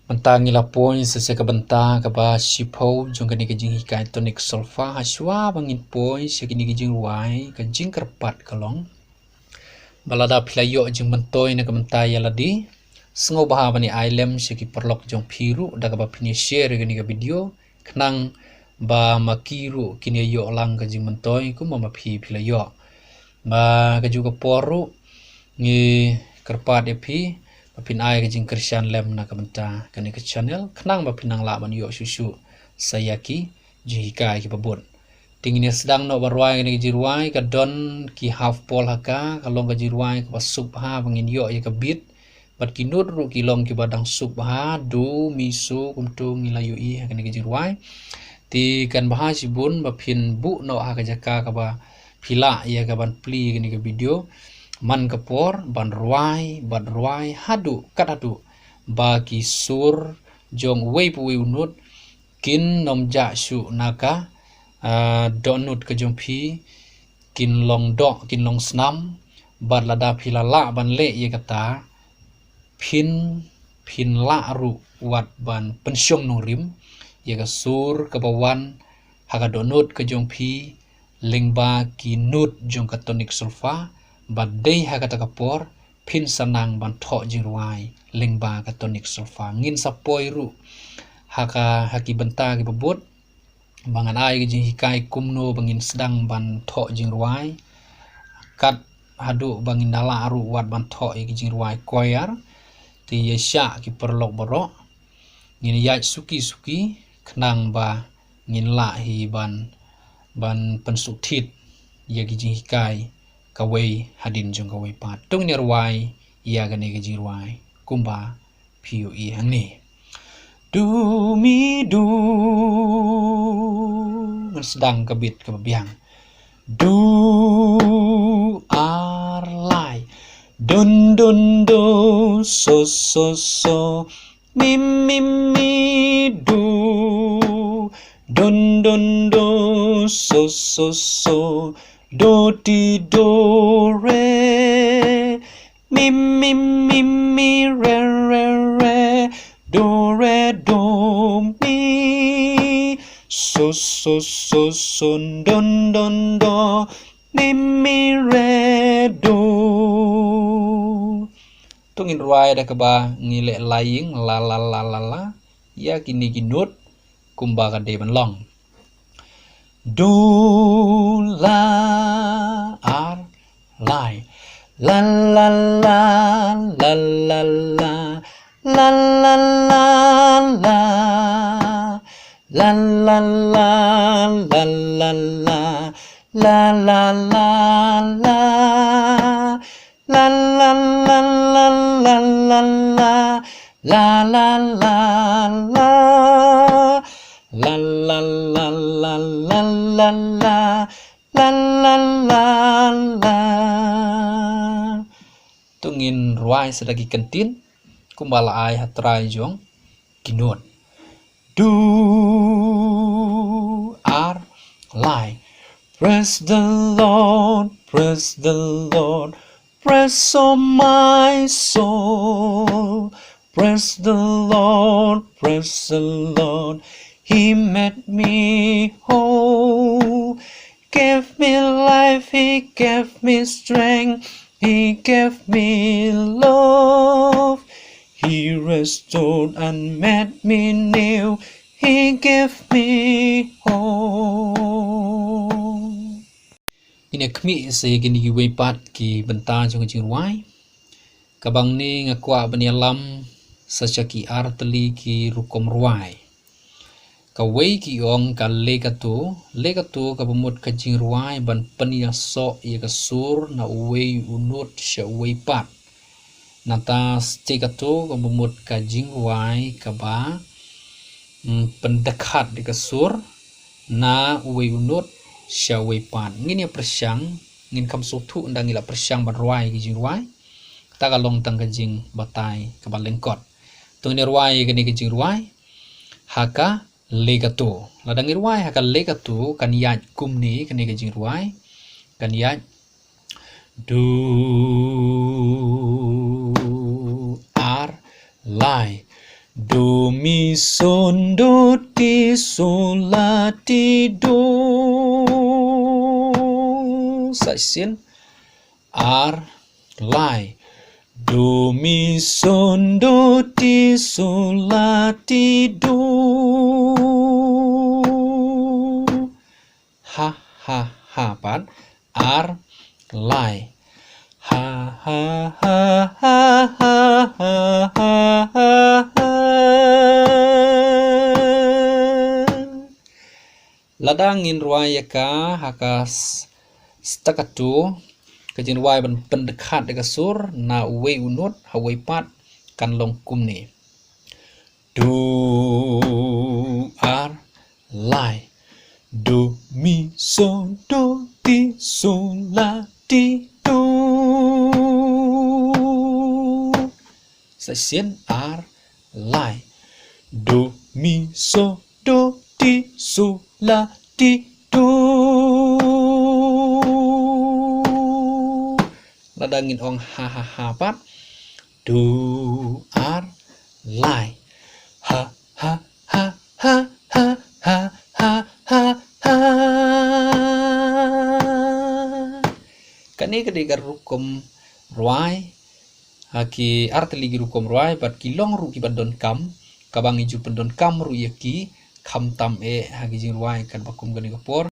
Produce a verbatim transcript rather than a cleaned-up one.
Mynta ngi la poi sa sha ka bynta kaba shiphew jong kane ka jinghikai tonic solfa. Hashwa ba ngin poi sha kine ki jingrwai, ka jingkyrpad ka long ba lada phi la ïoh jingmyntoi na ka bynta ïa lade, sngewbha ban ai lem sha ki paralok jong phi ruh da kaba phin ïa share ïa kane ka video, khnang ba ma ki ruh kin ïa ïoh lang ka jingmyntoi kumba ma phi phi la ïoh. Ba kajuh ka por ruh ngi kyrpad ïa phi ba phin ai ka jingkyrshan lem na ka bynta kane ka channel, khnang ba phin nang lah ban ïoh shuh shuh sa ïa ki jinghikai kiba bud. Te ngin ïa sdang noh ban rwai kane ka jingrwai, ka don ki half pole ha ka, ka long ka jingrwai kaba suk bha ba ngin ïoh ïa ka beat. Bad ki note ruh ki long kiba dang suk bha, do, mi, so, kumto ngi la ïohi ha kane ka jingrwai. Te kan bha shibun ba phin buh noh ha ka jaka kaba phi lah ïa ka ban plie kane ka video man ka por, ban rwai bad rwai haduh kat haduh ba ki sur jong uwei pa uwei u note kin nym jah shuh na ka, ah, dohnud ka jong phi, kin long doh, kin long snam. Bad lada phi la lah ban leh ïa kata, phin, phin lah ruh wat ban pynshong nongrim ïa ka sur kaba wan ha ka dohnud ka jong phi lyngba ki note jong ka tonic solfa. Bad dei ha kata ka por phin sa nang ban thoh jingrwai lyngba ka tonic solfa. Ngin sa poi ruh ha ka, ha ki bynta kiba bud ba ngan ai ka jinghikai kumno ba ngin sdang ban thoh jingrwai, kat haduh ba ngin da lah ruh wat ban thoh ïa ka jingrwai choir. Te ïa shah ki paralok baroh, ngin ïaid suki suki khnang ba ngin lah hi ban, ban pynsuk thied ïa ki jinghikai kawei hadien jong kawei pat. To ngin ïa rwai ïa kane ka jingrwai kumba phi ïohi hangne. Do, mi, do. Ngan sdang ka beat kaba biang. Do, ar, lai. Don, don, do, so, so, so. Mi, mi, mi, do. Don, don, do, so, so, so. Do, ti, do, re. Mi, mi, mi, mi, re, re, re. Do, re, do, mi. So, so, so, so, don, don, do. Mi, mi, re, do. To ngin rwai da kaba ngi leh lying, la, la, la, la, la. Ïa kine ki note kumba ka dei ban long. Do, la, ar, lai. La, la, la, la, la, la. La, la, la, la. La, la, la, la, la, la. La, la, la, la. La, la, la, la, la, la, la. La, la, la, la. La, la, la, la, la, la, la. La, la, la, la. To ngin rwai sa da ki kyntien kumba la ai ha trai jong ki note. Do, ar, lai. Praise the Lord, praise the Lord, praise, oh my soul. Praise the Lord, praise the Lord, He made me whole. Gave me life, He gave me strength, He gave me love. He restored and made me new, He gave me hope. Ngin ïa khmih sa ïa kine kiwei pat ki bynta jong ka jingrwai. Kaba ngi, nga kwah ban ïalam sa sha ki artylli ki rukom rwai. Kawei ki ong ka legato. Legato kaba mut ka jingrwai ban pynïasoh ïa ka sur na uwei u note sha uwei pat. Nangta staccato kaba mut ka jingrwai kaba, mm, pyndkhot ïa ka sur na uwei u note sha uwei pat. Ngin ïa pyrshang, ngin kham sngewthuh ynda ngi la pyrshang ban rwai ki jingrwai. Kata ka long tang ka jingbatai kaba lyngkot. To ngin ïa rwai kane ka jingrwai ha ka legato. Lada ngi rwai ha ka legato, kan ïaid kumne kane ka jingrwai. Kan ïaid. Do, ar, lai. Do, Son do ti so la ti do. Sa shisien. Ar lai. Do mi son do ti so la ti do. Ha ha ha pat. Ar lai. Ha ha ha ha ha ha ha ha. Lada ngin rwai ïa ka ha ka s-, staccato, ka jingrwai ban pyndkhot ïa ka sur na uwei u note ha uwei pat, kan long kumne. Do, ar, lai. Do, mi, so, do, ti, so, la, ti, do. Sa shisien, ar, lai. Do, mi, so, do, ti, so, la, ti, do. Lada ngin ong ha ha ha pat. Do, ar, lai. Ha ha ha ha ha ha ha ha. Kane ka dei ka rukom rwai ha ki artylli ki rukom rwai, bad ki long ruh kiba donkam, kaba ngi ju pyndonkam ruh ïa ki, khamtam eh ha ki jingrwai katba kum kane ka por.